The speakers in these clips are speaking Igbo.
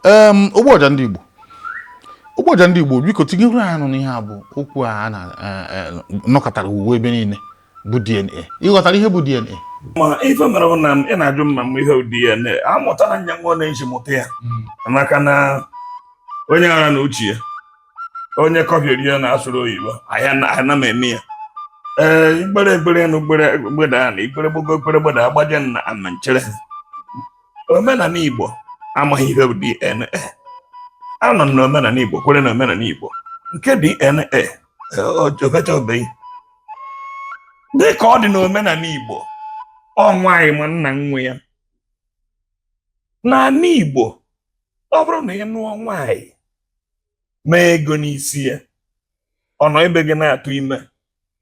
Ogbuọja ndị Igbo, ogbuọja ndị Igbo, biko tinyere anyị ọnụ n'ihe a bụ okwu a na nọkọtara uwe ebe niile bụ DNA. Ị ghọtara ihe bụ DNA? Ma ife mere bụ na ị na-ajụ m ma m ihe DNA amụtara nya nwa na-eji mụta ya, maka na onye ara na uche ya, onye kọfịrị ya na-asụrụ oyibo ahịa na m eme ya. Ee, ikpere ekpere na ukpere gbeda na ikpere gbogo ekpere gbeda agbaje na ama nchere. Omenala Igbo amaghị ihe bụ DNA. Anọ m n'omenala Igbo, kwere na omenala Igbo nke DNA ofechabeghị dị ka ọ dị n'omenala Igbo. Ọ nwaanyị ma nna nwe ya n'ala Igbo. Ọ bụrụ na ị nụọ nwaanyị mee ego n'isi ya, ọ nọ ebe gị na-atụ ime,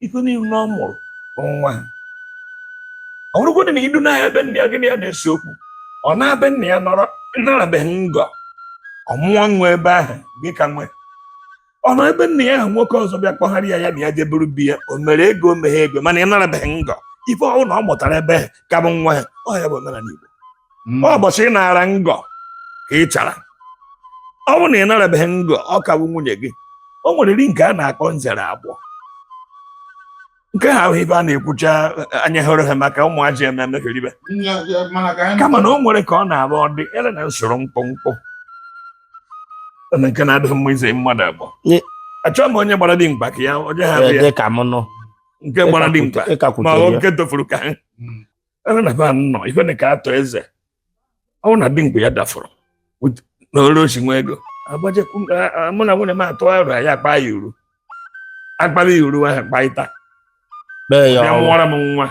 ife niile ọ mụrụ bụ nwa. Ọ bụrụgodị na idu n'ahịa ebe nna ya, gị na ya na-ese okwu, ọ na-abịa nna ya nọrọ narabeghị ngọ, ọ mụọ nwa ebe ahụ gị ka nwe. Ọ nọ ebe nna ya ahụ, nwoke ọzọ bịa kpọgharị ya, ya na ya jeburu bi ya, o mere ego, o meghe ego, mana ị narabeghị ngọ, ife ọwụ na ọ mụtara ebe ahụ ka bụ nwa ya. Ọ ya bụ omenala Igbo. Ọ ụbọchị ị nara ngọ ka ị chara. Ọ bụrụ na ị narabeghị ngọ, ọ ka bụ nwunye gị. O nwere ri nke a na-akpọ nzere agbọ, nke ha ahụ ife a na-ekwucha anya hụrụ ha maka ụmụaji eme emeferibe, kama na o nwere ka ọ na-abụ ọ dị ele na nsoro mkpụmkpụ na nke na-adịghị mma ize mmadụ abụọ. Achọghị m onye gbara dimkpa ka ya onye ha bụ ya dị ka m nụ nke gbara dimkpa ma ọ nke tofuru ka ha ebe na ba nọ ife dị ka atọ eze. Ọ bụrụ na dimkpa ya dafụrụ na olu osi nwa ego agbajekwu mụ na nwunye m atụ aro ya akpa ya uru, akpara ya uru ahụ kpaịta kpee ya bịa ọrụ. Mụọrọ m nwa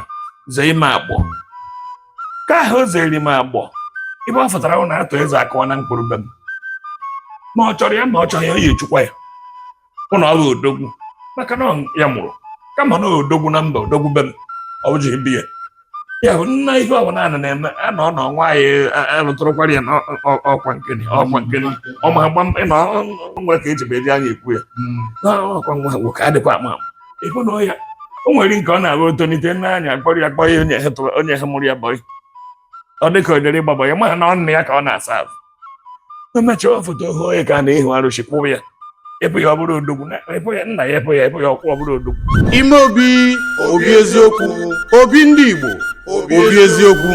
zee ime agbọ ka ahụ o zere m agbọ. Ibe ọ fụtara bụ na atọ eze akụwa na mkpụrụ be m, ma ọ chọrọ ya ma ọ chọrọ ya, ọ ya echukwa ya hụ na ọ bụ odogwu, maka na ọ ya mụrụ, kama na odogwu na mba odogwu be m ọ bụjighị bi ya. Ya bụ nna ife ọbụla a na-eme a nọ nọ nwaanyị alụtụrụkwara ya na ọkwa nkeni ọkwa nkeni ọ ma agba na nwa ka eji eji anya ekwu ya na ọkwa nwa nwoke adịkwa ama ama ịfụ na ya o nwere nke ọ na-abụ otonite n'anya kpọrọ ya kpọọ ya onye ha onye ha mụrụ ya bọyị. Ọ dị ka o jere ịgba bọyị, ma na ọ nna ya ka ọ na-asa ahụ. Emechaa foto hụ onye ka a na-ehu arụsị kwụrụ ya ịpụ ya ọ bụrụ odogwu na ịpụ ya nna ya ịpụ ya ịpụ ya ọkwụ ọ bụrụ odogwu. Ime obi, obi eziokwu, obi ndị Igbo, obi eziokwu.